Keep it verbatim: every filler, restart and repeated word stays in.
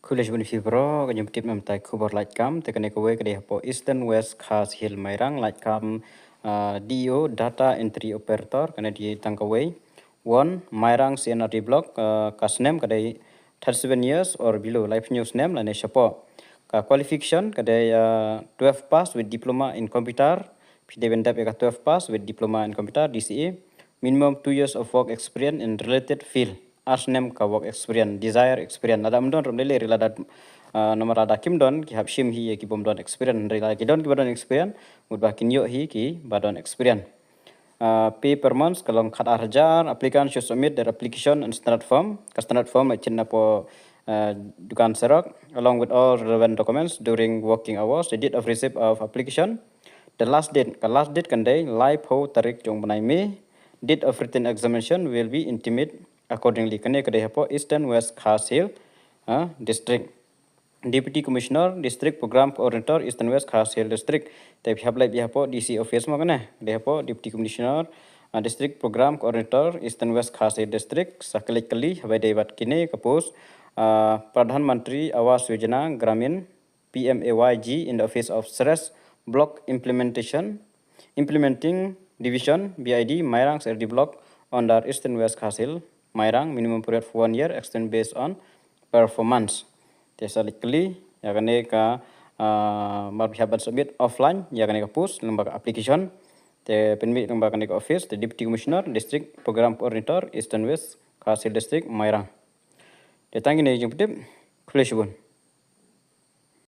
Khublei shibun ïa phi baroh, ka jingpyntip namar ka khubor lait kam, te kane kawei ka dei hapoh Eastern West Khasi Hills Mairang, lait kam, ah, D E O, Data Entry Operator, kane dei tang kawei. One, Mairang C and R D Block, ah, ka snem ka dei thirty-seven years or below, laiphew snem lane shapoh. Ka qualification ka dei, ah, twelve pass with diploma in computer, phi dei ban dep ïa ka twelve pass with diploma in computer, D C A, minimum two years of work experience in related field. Ar snem ka work experience, desired experience. Lada ym don ruh ym lei lei, lada, ah, namar lada kim don, ki hap shim hi ïa ki bym don experience. Hynrei lada ki don kiba don experience, mut ba kin ïoh hi kiba don experience. Ah, pay per month ka long khat ar hajar. Applicant should submit their application and standard form. Ka standard form la chit napoh, ah, dukan xerox, along with all relevant documents during working hours. The date of receipt of application. The last date, ka last date kan dei laiphew tarik jong u bnai May. Date of written examination will be intimate accordingly. Kane ka dei hapoh Eastern West Khasi Hills, ah, District. Deputy Commissioner, District Program Coordinator, Eastern West Khasi Hills District. Te phi hap leit hapoh D C office mo kane. Dei hapoh Deputy Commissioner, ah, District Program Coordinator, Eastern West Khasi Hills District. Sa klik kylli, haba dei bad kine ka post, ah, Pradhan Mantri Awas Yojana Gramin, P M A Y G, in the office of Sres Block Implementation, Implementing Division, B I D, Mairang C R D Block, under Eastern West Khasi Hills, Mairang, minimum period for one year, extend based on performance. Te sa leit kylli ïa kane ka, ah, mar phi hap ban submit offline ïa kane ka post lyngba ka application. Te pynmih lyngba kane ka office, te Deputy Commissioner, District Program Coordinator, Eastern West Khasi Hills District, Mairang. Te tang kine jingpyntip, khublei shibun.